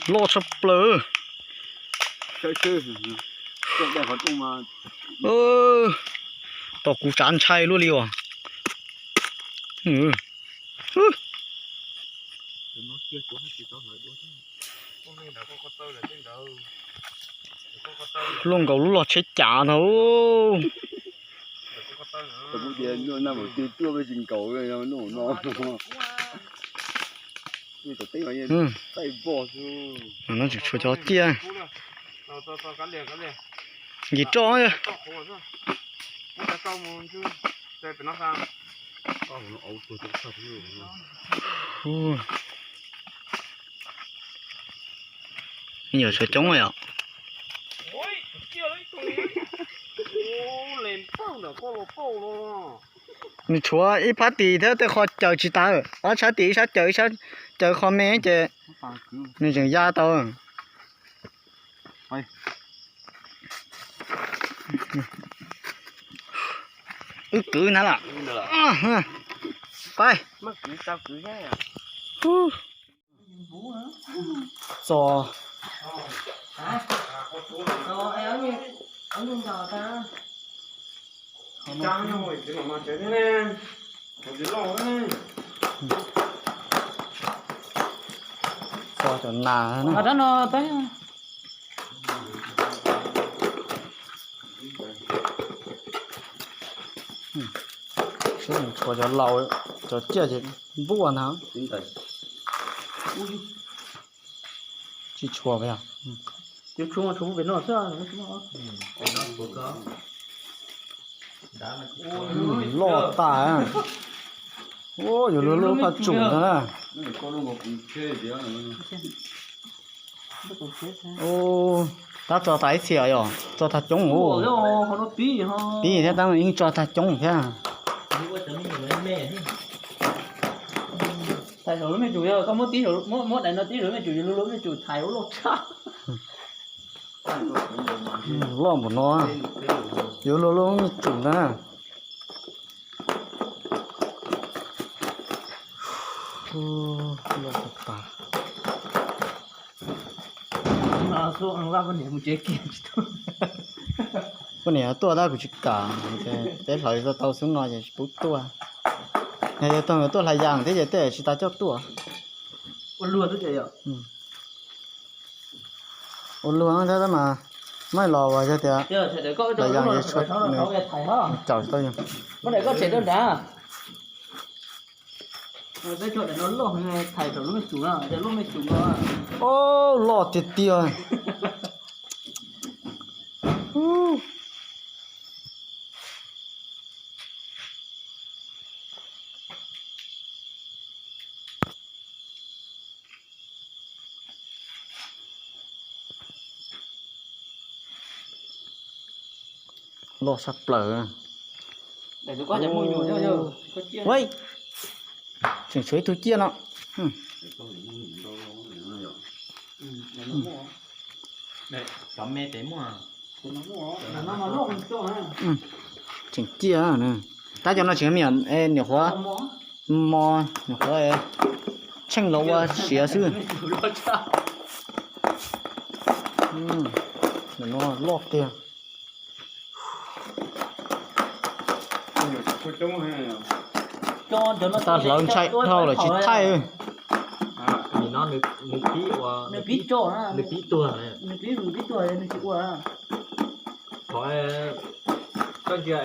Loj tshaj plaws. Tom kuv tsav ntshai luaj li os. Luaj nkaus lub log tsheb cav ntag. No tseem tshuav cov ciaj. Nkim roj. Yuav tshuav coob yom. Nws tshuav ib phab tis thiab tej qho caws tsis tas, ob sab tis ib sab caws ib sab caws qho me ces nws tseem ya tau. Wb kwv ntag lawm. Pab. Txo. Txo cov nas na. Tshuav cov laus, cov ciaj ces npuaj ntag. Tsis tshuav. Loj tas. Yuav luag lub phaj tsum ntag na. Tab tso tas ib txhia yom, tso tag coob. Pib thiab tab yeej tso tag coob thiab. Thais saum lub mej tsum, yog koj muab tib, muab daim no tib saum lub mej tsum, yus lub mej tsum thais ua loj tshaj. Loj npaum no, yuav luag lub mej tsum ntag na. Loj tas. Poj niam tuaj tab kuv tsis kam, teb hlawv tau xub no ces tsis pub tuaj. Yog tias tuaj hlais yas thiab ces tej tsis tas coj tuaj. Ua luag thiab mas, mas los uas yog tias hlais yas ces nws caum tsis tau yus. Loj tiag tiag. Loj sab plaws. Tseem tshuav ib tug ciaj no. Tseem ciaj. Tab cov no tseem me nyuam, nyuam qhuav mo, nyuam qhuav tsheej los ua siav xwb. Loj tiag. Tag hlawv ntshai dhau lawm tsis thaij. Nws pib tuag, nws pib tuag, nws tsis ua. Thov koj ntsia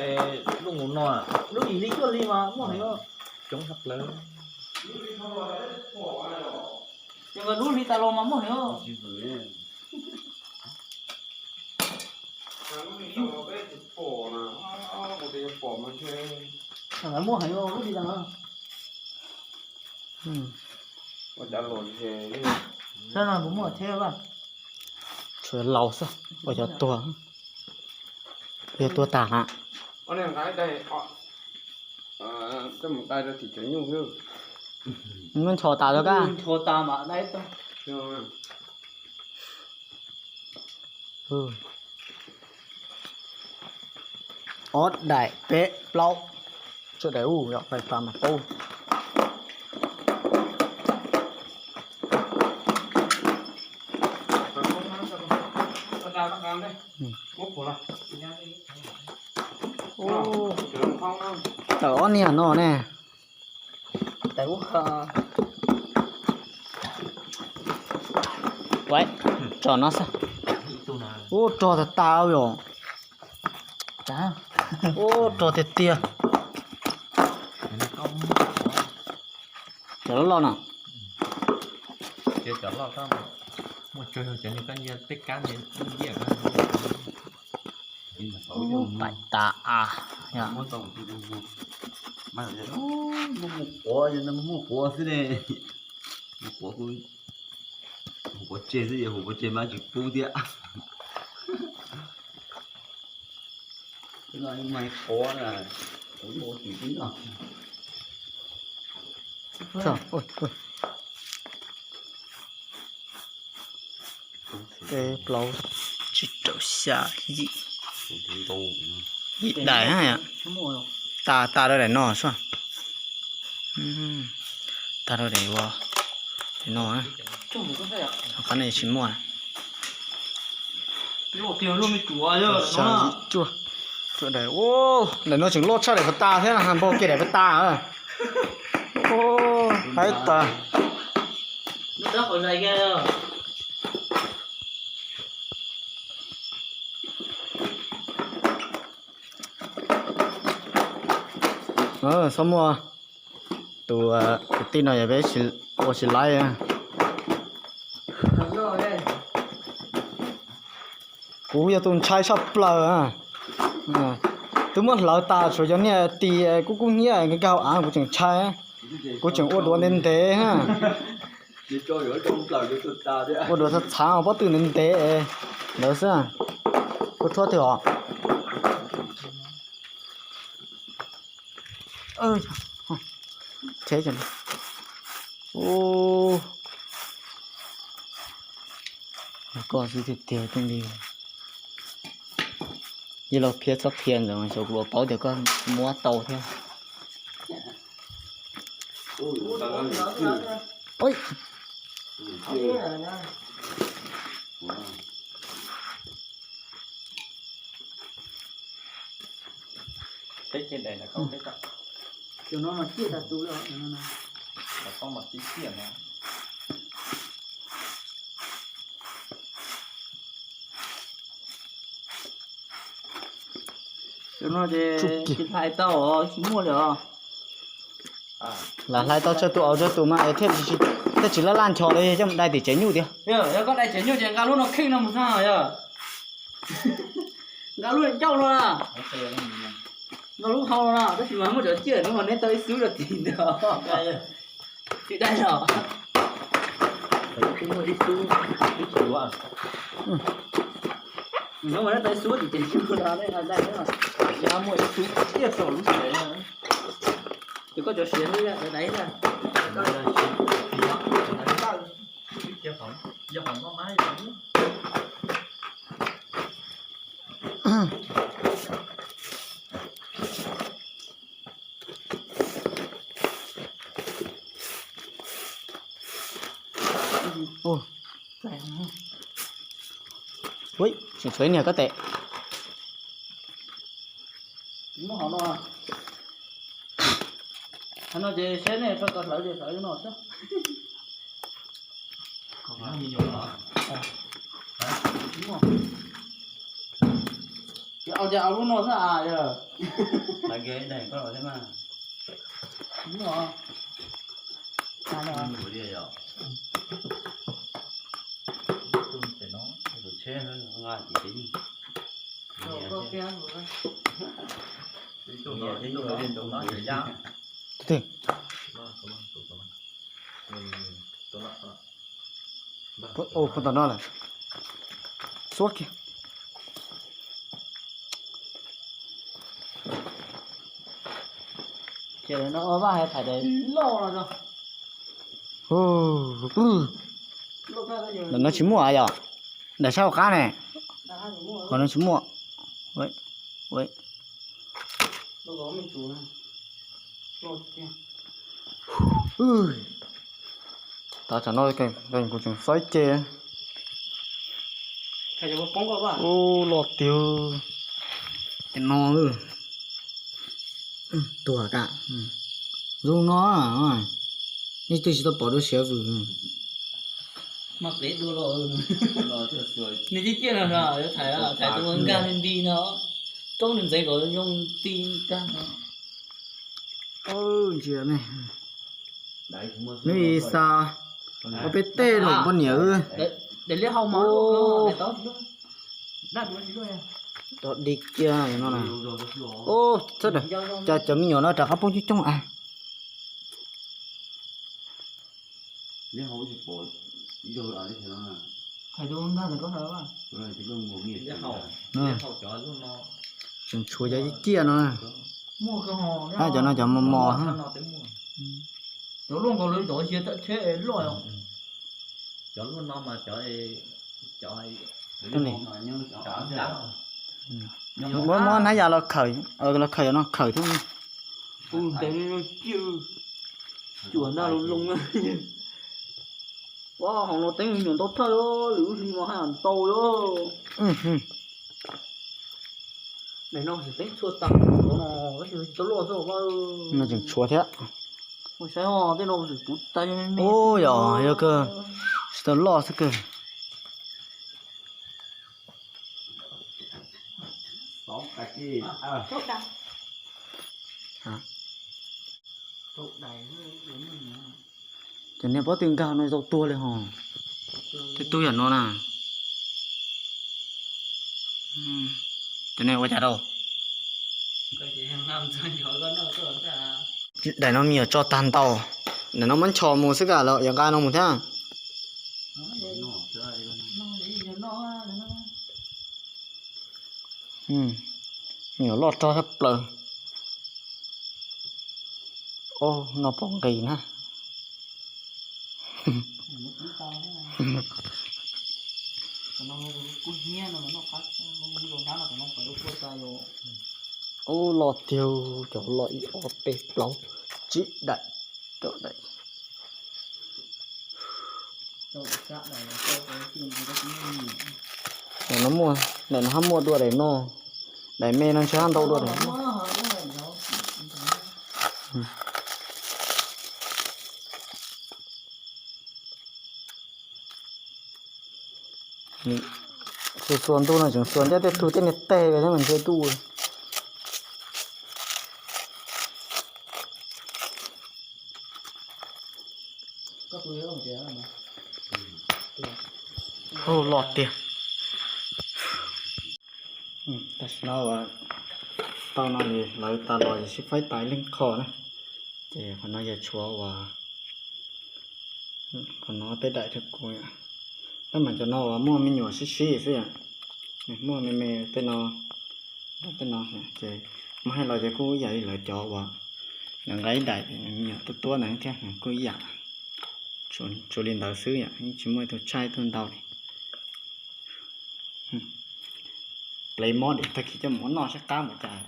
lub mus no, lub yim li cuaj li mas muaj heev, coob tshaj plaws. Ces lub hli tas los mas muaj heev. Muaj heev lub hli tas los. Sab no kuv muaj thiab. Tshuav laus xwb, ua cov tuag, yog tuag tas na. Muab ncho tas rau koj. Ob daim peb plaub, tshuav daim ub yom, fais fas mas paub. Tawm ob niag no ne. Tso no xwb. Ub, rog tag tas yom. Ub, rog tiag tiag. Cov loj loj no. Pais tas a. Muaj quav, muaj quav xwb ne. Muaj quav, hu quav tseg xwb, hu quav tseg mas tsis pub thiab. Mas quav na, kuv yuav ua twm tib no. Peb plaub tsib rau xya yim, yim daim na. Tas, tas rau daim no xwb. Tas rau daim ua, daim no. Qab no tsis muaj. Xya yim cuaj, cuaj daim. Daim no tseem loj tshaj daim qhov tas thiab, npau kiag daim qhov tas. Haib tas. Txhob muaj, tus kwv tij no yog peb ua tsis laib. Kuv yog tus ntshai tshaj plaws. Twb muab hlawv tas, tshuav cov niag tis kub kub hnyiab nkag hauv av kuv tseem ntshai. Kuv tseem ua duav ntev ntev. Ua duav txhav txhav pob tw ntev ntev ntawd xwb. Kua tshuab twg os? Koj xwb tiag tiag Tooj Lis. Ib los qhia txhob qhia ntawd xyov kuv puas paub tias koj muab tau thiab. Cov no ces tsis hlais tau, tsis muaj li os. Lam hlais tau tsawg tus aus tsawg tus mas es thiaj tsis laj laj nchos li, coj mus dai tim tsev nyuj tiag. Yog koj dai tsev nyuj ces nqa lub no kheej no mus xwb yog. Nqa lub ncauj no na. Nqa lub hau no na, tab sis mas muaj cov ciaj no mas neb tau ib xub rau tim ntawd. Tsis dai los. Muaj ib xub, ib xub tim tsev nyuj no, muaj ib xub ciaj saum lub tsev. Ces koj cov siav xwb, dai dai. Ui, tseem tshuav ib niag koj tes. Muab hauv no. Hauv no ces seb nej tau hlawv ces hlawv no xwb. Ces au ces au lub no xwb as yog. Twg? Ua puas tom no lawm. Xuab kiag. Ces no vaj hais thaiv daim loj no. Daim no tsis muaj yom? Daim sab hauv qab ne. Qhov no tsis muaj. Tav tsam no kuv tseem xob ib ce. Ub, loj tiag. Ces no, tuag kam. Zoo no, nej twb tsis tau pom dua siav vwm. Mas peb dua los, nws ciaj ciaj no, yuav thaiv, thaiv tus nkag li nti no, roob nws ntxeev kom zoo ti nkag no. Ntsia ne, nws xa ob peb teg los poj niam. Daim liab hau mas, tod dig kiag no na. Ub, cas cov me nyuam no rov qab poob coob coob a. Tseem tshuav cov ciaj ciaj no. Cov no cov mos mos. Cov luaj nkaus li cov hiav thawj tsheb loj. Muab, muab hnab yas los khawm, los khawm no khawm thiab. Ub, ntev li no ciaj, cuam ntaj loo loo. Ua hauv no teeb me nyuam ntau thawj, lwm lub hli mas haj yam ntau li. Daim no tseem teeb txhua tag no, tab sis tsis tau loj xwb. No tseem tshuav thiab. Ua saib os, tej no tseem puv tag me me. Ub, yog, yog kawg, tsis tau loj xwb kawg. Cov niag pob tw nkag no tau tuag li hos. Tej tug yam no na. Cov niag ua cas rau. Daim no me nyuam tso tag ntau. Daim no muab ncho mus xwb kam los yuav nqa no mus thiab. Me nyuam loj rog thaj plaws. Ub, no pom nqis na. Ub, loj tiag, cov loj ib ob peb plaub tsib daim, rau daim. Daim no muaj, daim no hab muaj dua daim no. Daim me no ntshe hab ntau dua daim no. Xuas xuas ntuj no tseem xuas ntiab tej tug tej niag teg thiab mas ntshe tuj. Ub, loj tiag. Tam sim no uas tau no lawv tas los ces sib faib tas ib leeg qho na. Ces qhov no yog tshuav uas, qhov no peb daim rau kuv. Tab mas cov no uas muaj me nyuam sib sib xwb yom. Muaj me me tej no, tej no ces muab hais los ces kuj ib yam li lawv cov uas lawv nqa ib daim me nyuam tuab tuab ntawd thiab, kuj ib yam. Tsuas li ntawd xwb yom, yeej tsis muaj ib tug tshaib ib tug ntau li. Plev mob dim tag kis coj mus ua noj saib qab npaum cas.